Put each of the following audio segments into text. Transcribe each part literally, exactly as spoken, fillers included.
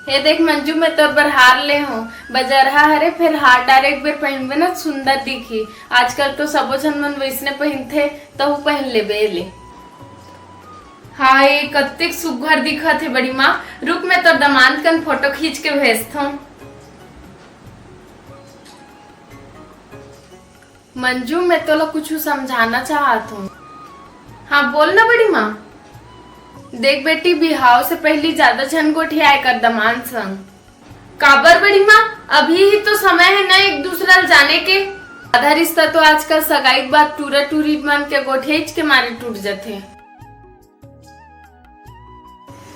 ए देख मंजू, मैं तोर बर हार ले हूँ। बजरहा हरे, फेर हार डारे एक बेर पहिनबे ना, सुंदर दिखी। आजकल तो सबो झन मन वैसने पहिनथे, तहू पहिन लेबे ले। हाँ, ये कत्तेक सुग्घर दिखत हे बड़ी माँ। रुक, मैं तोर दमांद कन फोटो खींच के भेजथों। मंजू, मैं तोला कुछ समझाना चाहत हूँ। हाँ, बोल ना बड़ी माँ। देख बेटी, बिहाव से पहली ज्यादा झन गोठियाए कर दमांद संग। काबर बड़ी माँ, अभी ही तो समय है ना एक दूसरा ल जाने के। आधा रिश्ता तो आजकल सगाई के बाद टूरा टूरी मन के गोठियाइच के मारे टूट जथे।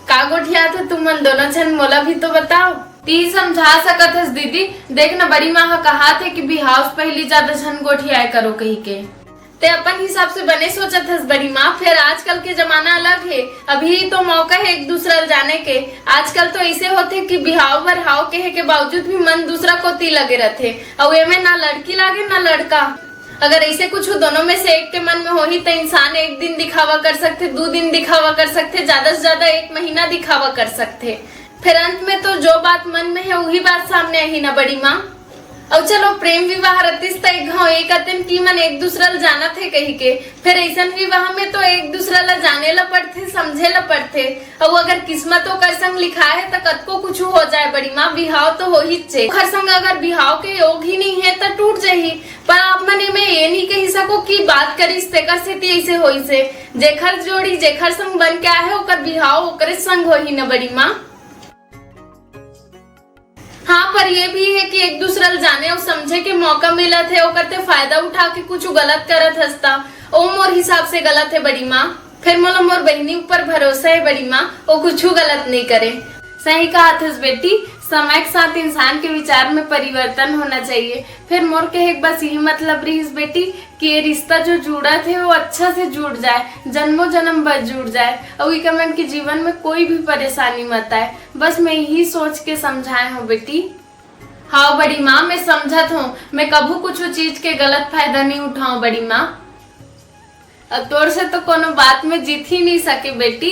का गोठियात हो तुमन दोनों झन, मोला भी तो बताओ। ती समझा सकत हस दीदी, देख न बड़ी माँ ह कहात हे कि बिहाव से पहली ज्यादा झन गोठियाए करो कही के। ते अपन हिसाब से बने सोचत हस बड़ी माँ, फेर आजकल के जमाना अलग हे। अभी तो मौका हे एक दूसरा ल जाने के। आजकल तो ऐसे होथे कि बिहाव बर हाव कहे के बावजूद भी मन दूसरा कोती लगे रथे, अउ एमे ना लड़की लागे ना लड़का। अगर ऐसे कुछ दोनों में से एक के मन में होही, तो इंसान एक दिन दिखावा कर सकथे, दू दिन दिखावा कर सकथे, ज्यादा से ज्यादा एक महीना दिखावा कर सकथे। फिर अंत में तो जो बात मन में है, वही बात सामने आही ना बड़ी माँ। अउ चलो, प्रेम विवाह रतिस त एक घाव एक अतेन की मन एक दूसरा ल जानत हे कही के, फिर ऐसन विवाह में तो एक दूसरा ल जाने ल पड़थे, समझे ल पड़थे। अउ अगर किस्मत ओकर संग लिखा है, त कतको कुछ हो जाए बड़ी माँ, बिहाव तो हो ही चे। ओकर संग अगर बिहाव के योग ही नहीं है, त टूट जाही। पर आप मन एमे ये नहीं कही सको कि बात करिस तेकर सेती ऐसे होइस हे। जेखर जोड़ी जेखर संग बन के आए हे, ओकर बिहाव ओकरे संग होही न बड़ी माँ। हाँ, पर ये भी है कि एक दूसरा ल जाने अउ समझे के मौका मिलत है, ओकर ते फायदा उठा के कुछ गलत करत हस त, ओ मोर हिसाब से गलत है बड़ी माँ। फिर मोला मोर बहिनी ऊपर भरोसा है बड़ी माँ, वो कुछ गलत नहीं करे। सही कहा थस बेटी, समय के साथ इंसान के विचार में परिवर्तन होना चाहिए। फिर मोर कहे के बस यही मतलब रहीस बेटी कि ये रिश्ता जो जुड़त हे, वो अच्छा से जुड़ जाए, जन्मों जन्म भर जुड़ जाए, अउ इकर मन के जीवन में कोई भी परेशानी मत आए। बस मैं यही सोच के समझाए हूँ बेटी। हाँ बड़ी माँ, मैं समझत हूँ, मैं कभू कुछ चीज के गलत फायदा नहीं उठाऊँ बड़ी माँ। अब तोर से तो कोनो बात में जीत ही नहीं सके बेटी।